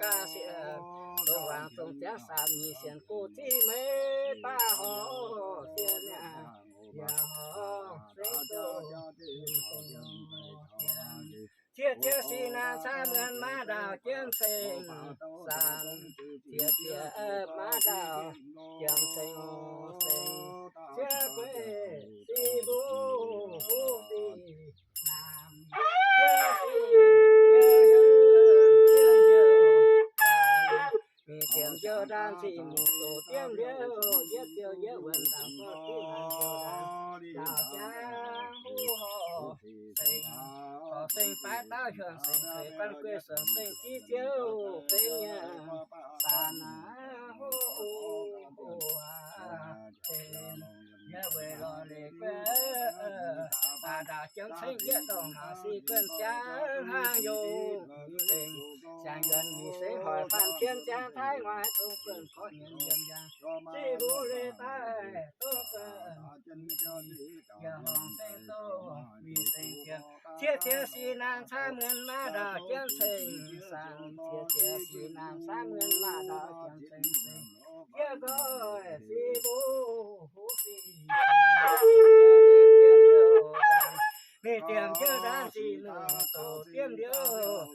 gaax sieqv, dongh wangc dongh ziangx saanc nyic sienx go ziqv meiv baav horc sieqv mi'aqv. Yaac horc sengx doz Cie cie si naanc caav muonz maav ndaauh jienv ceng saanc. Cie cie maav ndaauh jienv ceng seng. Cie gueix si mbuo huv si naanc. Jienv si jienv jienv mingh diemx jienv ndaanh ziqc muc doqc diemv liuz, yietv ziouc yietv wuonc ndaangc zorqv duqv naanc ziouc ndaangc ndaauh siang huv horc sengx, horc sengx faix dauh hiuonh sengx kueix guanh gueix suonc sengx ziv ziouv benx nyanc saanc aav hoc sengx. Yie weic lorz leiz gueiv baac ndaauh jienv cengv yietv dongh haaix si guonv ziangv hnangv yongh sengx, siang yuonx nyic sengx hoic faanh tien ziangv taiv nguaaic dongh guonv korv nyienz yiem yangh ziqv mbuo leiz daaih dongh guonv yaac horngh sengx doz mingh sengx jiex. Cie cie si naanc caav muonz maav ndaauh jienv ceng saanc. Cie cie si naanc caav muonz maav ndaauh jienv ceng seng. Cie nzoih si mbuo huv si mingh diemx jienv ndaanh ziqc muc doqc diemv liuz,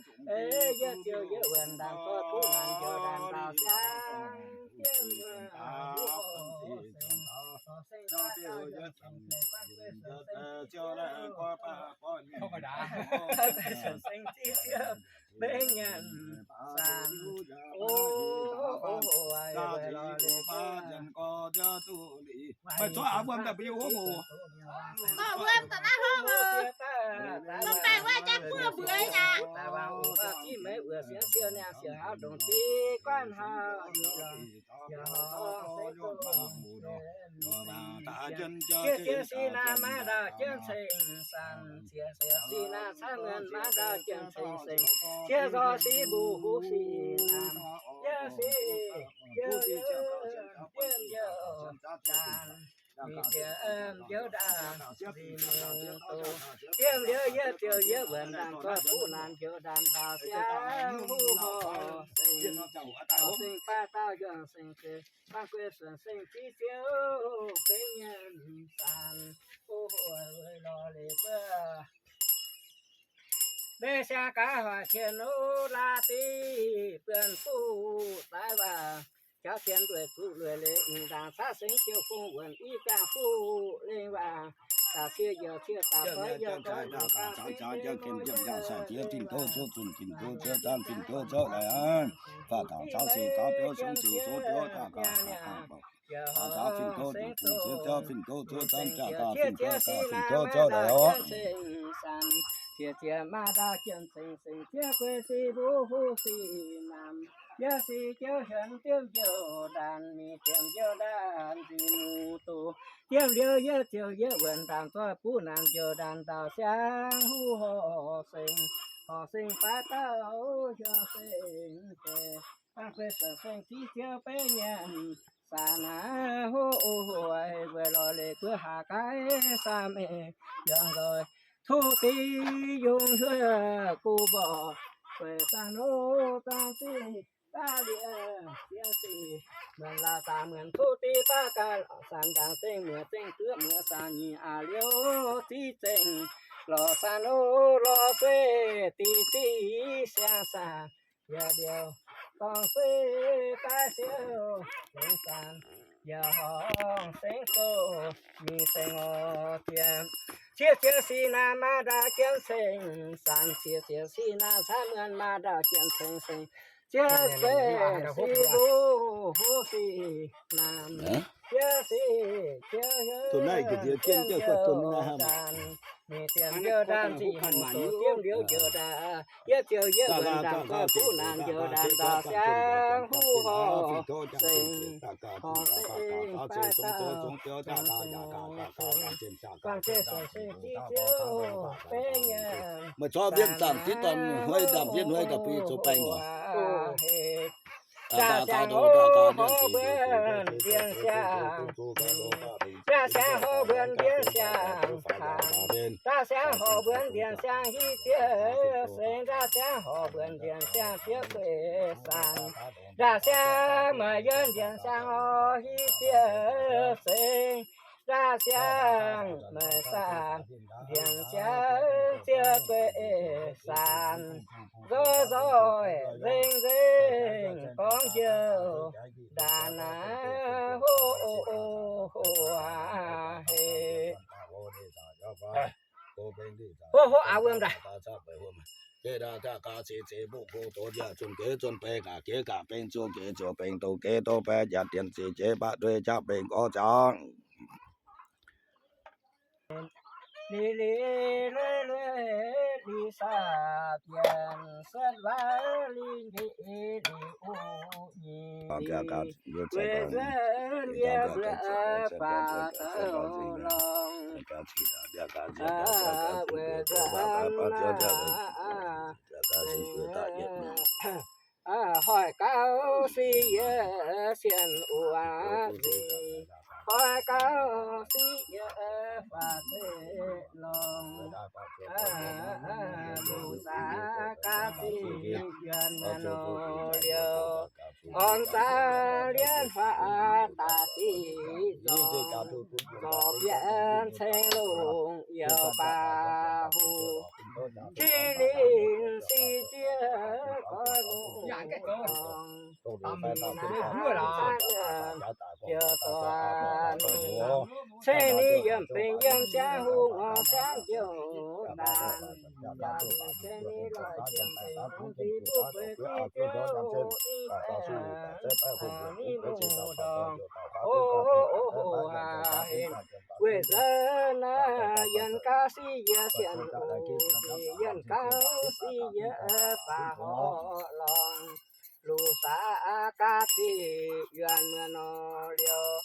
yietv ziouc yietv wuonc ndaangc zorqv duqv naanc ziouc ndaangc ndaauh siang jienv wuov sengx, sengx daaih dauh yaac sengx seix guanh gueix suonc sengx ziv ziouv benx nyanc saanc. O, o, o, weic lorz leiz gueiv Maaih zorqv aav wuom daaih mbuo yie huov moc. Wuom daaih naaiv huov moc. Wuom daaih wuov jaa buov mbuox aqv. Daaih wangc wuom baac ziv meiv wuoc sienx siou niangh siouc hauv ndongc div guanv hauh. Cie cie si naanc maav ndaauh jienv ceng saanc. Cie cie si naanc caav muonz maav ndaauh jienv ceng seng. Cie nzoih si mbuo huv si naanc. Yie si jienv youh ndaanh, mingh diemv youh ndaanh ziqc muc doqc diemv liuz, yietv ziouc yietv wuonc ndaangc zorqv duqv naanc ziouc ndaangc ndaauh siang huv horc sengx. Horc sengx baav dauh yaac sengx seix guanh gueix suonc sengx ziv ziouv benx nyanc saanc. O, weic lorz leiz gueiv mbenc siang gaax hoic tien nuv laav div buonc buv daiv waac, jauv tien ndueic zuqc lueic leiz mv ndaangc caav sengx jiouv fong wuonc i gaangh fuqv lengh waac, daaih cie youc cie daaih doix youc doix youc gaangh fingx lengh wuonc fingx doz zuqc zunc fingx doz zuqc zaan fingx doz zorqv laaix aqv. Faah dangc caav seix gaax biouv sengx ziouc zoux biouv daaih gaax. Aa, fingx doz, fingx doz, fingx doz, fingx doz, fingx doz, fingx doz, fingx doz, fingx doz, fingx doz, fingx doz. Cie cie maaih ndaauh jienv ceng seng, cie gueix si mbuo huv si naanc. Yie si jiouv hienx diemv youh ndaanh, mingh diemv youh ndaanh ziqc muc doqc diemv liuz, yietv ziouc yietv wuonc ndaangc zorqv buv naanc youh ndaanh ndaauh siang huv horc sengx. Horc sengx baav dauh hiuonh sengx deix, guanh gueix suonc sengx ziv ziouv benx nyanc saanc aav hoc. Weic lorz leiz gueiv haaix gaax saah meih yangh nzoih tuqv div yungh huov gu mborqc, gueix saah nor zangh zingh daav liez sienx sic, muonc laaix daaih muonc tuqv div baav ganh, lorqc saanc ndaangc zengh muoz zengh duqv muoz saanc nyic aac liouh ziv zengh, lorqc saanc nor lorqc sueih div div siang saah yaac liouh dorngx seix daaih siou sengx saanx, yaac horngh sengx doz mingh sengx oc. Ziec, ziec ziec si naamh maaih ndaauv jienv sengx saanx, ziec ziec si naamh caav muonc maaih ndaauv jienv sengx saanx, ziec ziec si luv si naamh, ziec si ziec ziec ziec ziec zaanc, mingh dien liouh ndaamv ziqc hungh doz diemv liouh njoux ndaauv. Yie ziouc yie wuonc ndaamv gorngv kuv naanc njoux ndaamv ndaauh siang huv horngh sengx, horngh sengx fai dauh, guangc zeiv sorc se div ziouc benx nyei. Meih zorqv mbienv zaangc diqv dorn hnoi ndaamv mbienv hnoi daaih bun yie zoux baeng oc. Ndaauh siang horngh mbuonx ndiev siang, ndaauh siang horngh mbuonx ndiev siang faanx, ndaauh siang horngh mbuonx ndiev siang hiuv diev sengx, ndaauh siang horngh mbuonx ndiev siang fiev gueiv saanx, ndaauh siang maaih yiem ndiev siang horngh hiuv diev sengx, ndaauh siang maaih saah ndiev siang fiev gueiv saanx, nzoih nzoih nzengc nzengc gorngv njoux ndaanx aqv. Hoc hoc hoc aav wuom daaih. Jiex ndaauv jaav gaax, zeix zeix mbuqv gong doz njiec, zunh geix zunh beng, gaax geix gaax beng, zuqc geix zuqc beng, douz geix douz beng, jaax dienx ziqc jeix baqv dueiv jaav beng gorx ziangx. Liz liz lueiz lueiz liz saah bienh setv waac liz njiec liz uv nyei. Weic zuqc yie mbuo faaux douz lorngx, weic zuqc hoic gauh si yie sienx wuov nziex, hoic gauh si yie faaux douz lorngx. Lungh saax gaax ziqc yuonh muonz nor liouh, orn zaangc lienh huaax daaih diqc zorngx, zorqv bienx ceng longc youh baac huv, jiex linh si ziex goiv muqv dorngx. Ceng ninh yiem bingx yiem ziangh hoc ngorc siangx jouh ndaanx, ceng ninh lorz jiem bingx zinh buv gueix zinh ziouv ninh muqv dorngx. O, o, o, o, aac, weic zuqc naaiv yienh gauh si yie sienx wuov nziex, yienh gauh si yie faaux horqc lorngx. Lungh saax gaax ziqc yuonh muonz nor liouh,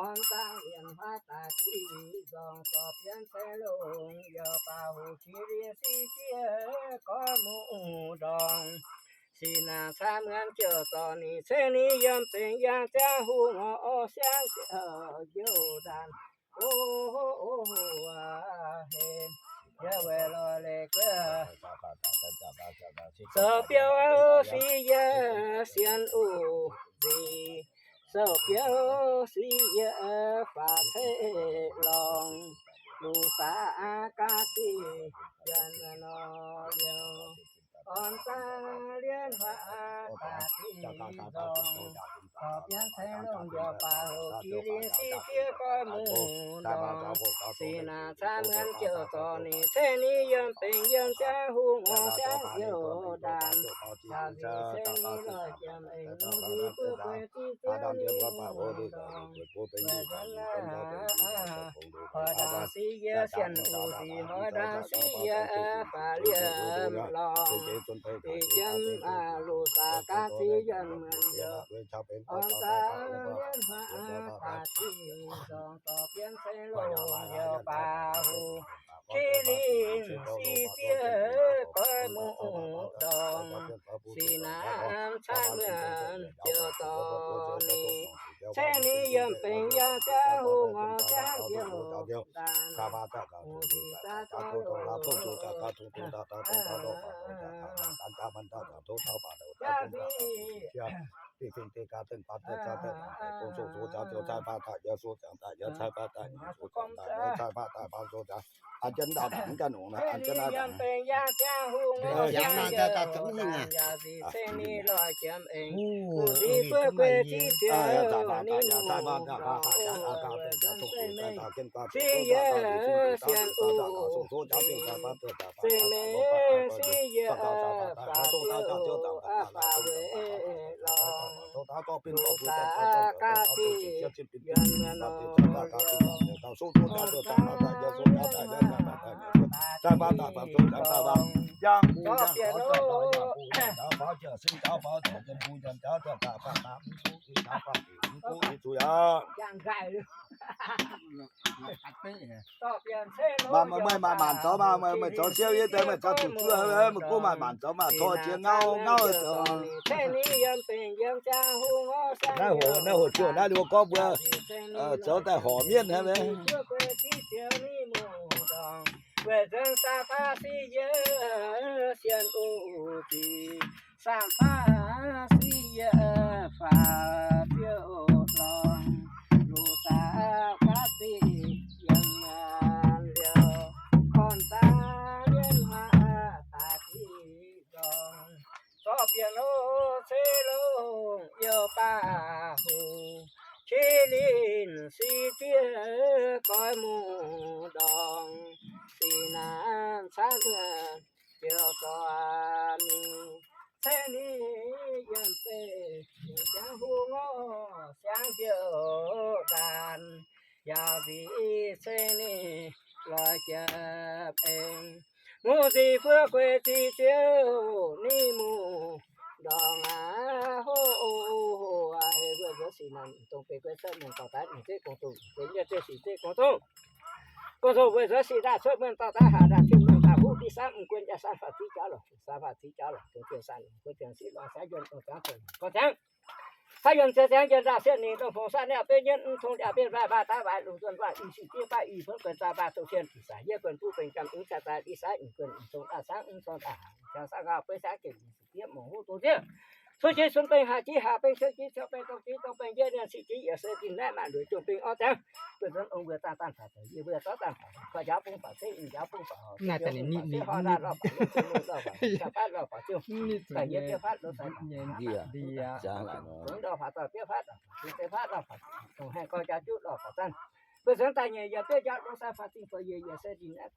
orn zaangc lienh huaax daaih diqc zorngx, zorqv bienx ceng longc youh baac huv, jiex linh si ziex goiv muqv dorngx. Singx naaic caav muonz jouh zorqv ninh, ceng ninh yiem bingx yiem ziangh hoc ngorc orqc siangx jouh ndaanx. O, o, o, aac, heh, yie weic lorz leiz guoqv, zoux biouv si yie sienx wuov nziex, zoux biouv si yie faaux ceng longx. Lungh saax gaax ziqc yuonh nor liouh, orn zaangc lienh huaax daaih diqc zorngx, zorqv bienx ceng longc youh baac huv, jiex linh si ziex goiv muqv dorngx. Singx naaic caav muonz jouh zorqv ninh, ceng ninh yiem bingx yiem ziangh hoc ngorc siangx jouh ndaanx. Ceng ninh lorz jiem bingx zinh buv gueix zinh ziouv ninh muqv dorngx. Hoic ndaangc si yie sienx wuov nziex, hoic ndaangc si yie faaux liemh lorngx. Deix jienv lungh saax gaax ziqc yuonh muonz liouh, orn zaangc lienh huaax daaih diqc zorngx, zorqv bienx ceng longc youh baac huv, jiex linh si ziex goiv muqv dorngx. Singx naaic caav muonz jouh zorqv ninh, ceng ninh yiem bingx yiem ziangh hoc ngorc siangx jouh ndaanx. Wuov nziex daaih zorqv longc jaax ziqc Dingh fingx dingh gaax dengh baav daaih cai daaih daaih gong sou sou jaax ziouc cai baav daaih yie sou jaax daaih yie cai baav daaih nyungc sou jaax daaih yie cai baav daaih baav sou jaax. An jienv daaih daaih mv gaengh nongc naaiv an jienv naaiv daaih. Maaih, maaih, maaih maanc zoux maah, meih, meih zoux siou yie deix, meih zoux zuqc zuov, meih gunv maaih maanc zoux maah, tor jiex ngau, ngau zoux. Naaiv hoc, naaiv hoc ziouc naaiv liuz gorngv mbuo zoux daaih horpc mienh hnangv. Weic nzunc saang-faam siv yie sienx uv zic, saang-faam siv yie faaux ziouv lorngx, lungh zaah gaav ziqc yiem liouh, korn zaah yiem haav daaih diqc ndorngx, zorqv bieqc loh ceix longh youh baav hungh, qiex linh sic zieqv goix muc ndorngx, sic naanc camv ziouc zorqv mingh, ceix ninh yiem beih jangx hungh orv siangx ziouc ndaanx, yaac nzic ceix ninh lorz jiex bengx, muoz-nzic fuov gueix ziqc ziouv ninh muc ndorngx aqv. Hoc, hoc, hoc, aac, heh, mbuo nzuonx sic naanc dongh beix gueix cuotv mienh dorh daaih mienh zeiv gong-zoh, gueix nyei zeiv sic zeiv gong-zoh. Gong-zoh weic nzuonx sic ndaah cuotv mienh dorh daaih haac ndaah tin mienh daaih huv ndie sanv m'nquen jaa-sanv faah ziv jauv lorqc, sanv faah ziv jauv lorqc, dongh jienv sanv gueix jienv siqv lorz saav yuonh dongh ziangv dongh gorngv ziangv. Saav yuonh ziex ziangx njiec ndaah sieqv ninh dongh fongc saav niaa beiv nyienv mv tong ndiaac bienv waac waac daaih waac lungh nzuonx waac ih sic diev baav ih buonv guon zaah baav dongh tien ih saac yie guon buv bengx jam mv caa zaaix li saav ih guon ih tong ndaah sangv mv tong ndaah haac jangx sangv gauh beiv saav gec ih sic diev mongc huv dongh ziev. Cuotv jiez sun bengx haac jiv haac bengx ciou jiv ciou bengx dongh jiv dongh bengx yie nienx sic jiv yaac se dinh naaiv maanc ndueic jong bengx orv ziangv. Guon nzuonx ong mbuo zaah daanh faaux deix yie mbuo zorqv daanh faaux koi njaaux bung faaux zeiv ih njaaux bung faaux haac naaiv daaih ninh nitv ninh nitv lauh faaux, lauh faaux, lauh faaux ziouh, daaih yie biouv fatv loz daaih faaux, ndie, ndie, zungv lauh faaux daaih biouv fatv, zungv biouv fatv lauh faaux, dongh haengh gau jaax juqv lauh faaux zanv. Mbuo zuangx daaih nyeic yietc biouv njaaux loz sai faaux zingh fouc yiec yietc se dinh naaiv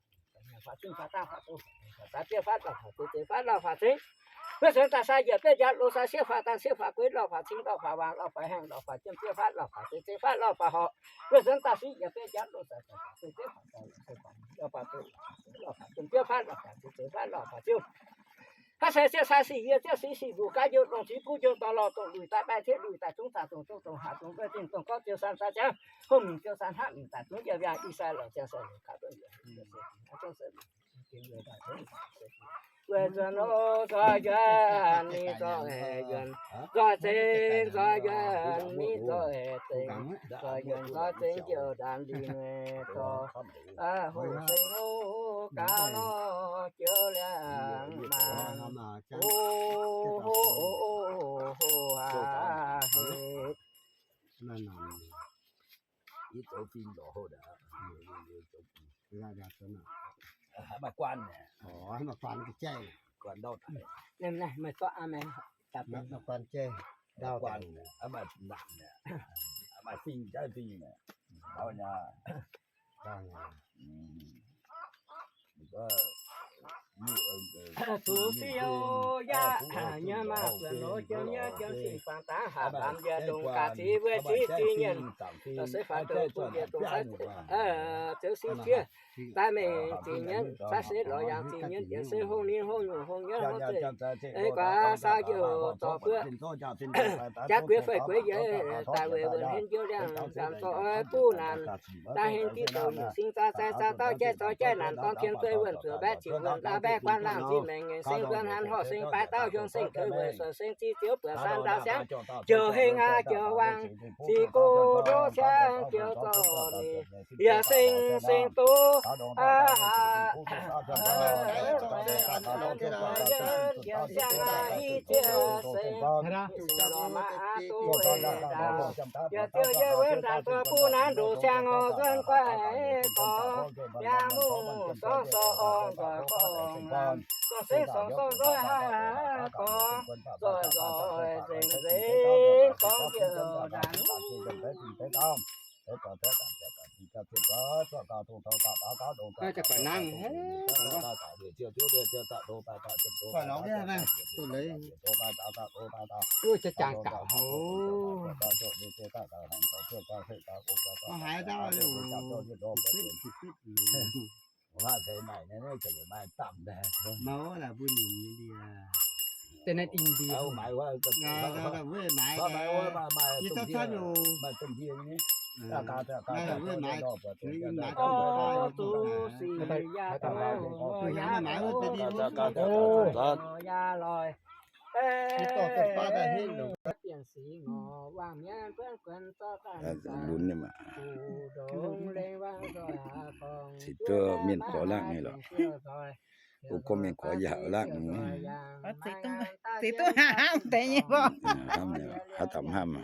faaux zingh faaux daaih faaux zingh, faaux daaih biouv fatv lauh faaux zingh, zingh fatv lauh faaux zingh. Mbuo zuangx daaih sai yietc biouv njaaux loz sai sieqv faaux daaih sieqv faaux gueix lauh faaux cing lauh faaux waangc lauh faaux haengh lauh faaux jiem biouv fatv lauh faaux zingh, zingh fatv lauh faaux horc. Mbuo zuangx daaih sieqv yietc biouv njaaux loz sai faaux gueix biouv fatv lauh faaux zingh, lauh faaux zingh biouv fatv lauh faaux zingh, zingh fatv lauh faaux zingh, zingh fatv lauh faaux ziouh. Haaix se sieqv sai sic yie ziouv siqv sic mbuoqc gaav njoux dongh zingx buv njoux dorh lorh dongh luic daaih baeqv tiev luic daaih zungv caux dongh zungv dongh haac dongh mbuo zingh dongh gorngv ziouv san sai ziangv, hungh mingh ziouv san hnangv mingh daaih zungv yie mbiaangx i sai lorqc ziangh sai lorqc kaav duqv nzuonx. Weic nzuonx nor nzoih yuonx mingh nzoih haic yuonx, nzoih zengx nzoih yuonx mingh nzoih haic zengx, nzoih yuonx nzoih zengx njoux ndaamv ndin nyei dorh, hoqc zengx hoqc gaax lorh joux liangx maanc, hoqc hoqc hoqc hoqc aac hec. Maaih guanh, maaih guanh jai, maaih guanh, maaih namx, maaih fing jaav fing, taux nyei. Zuqc siou yaac nyei maah, buonc loz jiem nyei jiem singx fangx dangv haac lamz yie ndongx gaax ziv wuov ziv ziv nyienh, se faaux dongh bun yie dongh saiv ziouc siv fiev. Daaih mengh zingh nyienh, saiv se lorz yangh zingh nyienh, yie se hongh ninh hongh nyungc hongh nyienh hongh zeiv. Ei guaax saau jiouc zorc buo jaav guiex fei gueix yie daaih weic wuonh henv njiouv liangh, dangx zorc oix buv naanc, daaih henv diqv douc nyungc sing zaa zai zaa dauh jaiv zorc jaiv naanc dorng tien guei wuonh zuoqc mbaeqv ziqc wuonh laav mbaeqv guaan laangh zinh maengc ngaengc seng guaan hanx horh seng baaix dauh hiuang seng keix Seng ziqc ziouv buoqc san ndaauv siangx, jiouc heng aqv jiouc wangc, ziqc go ndoqv siangx jiouc zorc ninh, yaac seng seng duqv aqv haic. Jiouc siang daaih i ziex seng, lorz maiv aqv duqv weix ndaauv, yaac ziouc yie wuov ndaangc zoux bun naaiv ndoqc siang oc, nzuonx guaix gorx, yaac mungh sorng sorng orng nzoih gorngv, zorqv seix sorng sorng nzoih haic gorngv, nzoih nzoih nzengc nzengc gorngv jienv ndaangc. Jaa-jangx gauh houc. Mv haiz dauh liuz, deix naaiv India, lunx nyei maah. Se duqv mienh gorx laangh nyei lorqc. Mbuo gorngv mienh gorx yaac laangh nyei. Zeix duqv hnamv deix nyei mbuo. Hnamv nyei, haaix dauh mv hnamv aqv.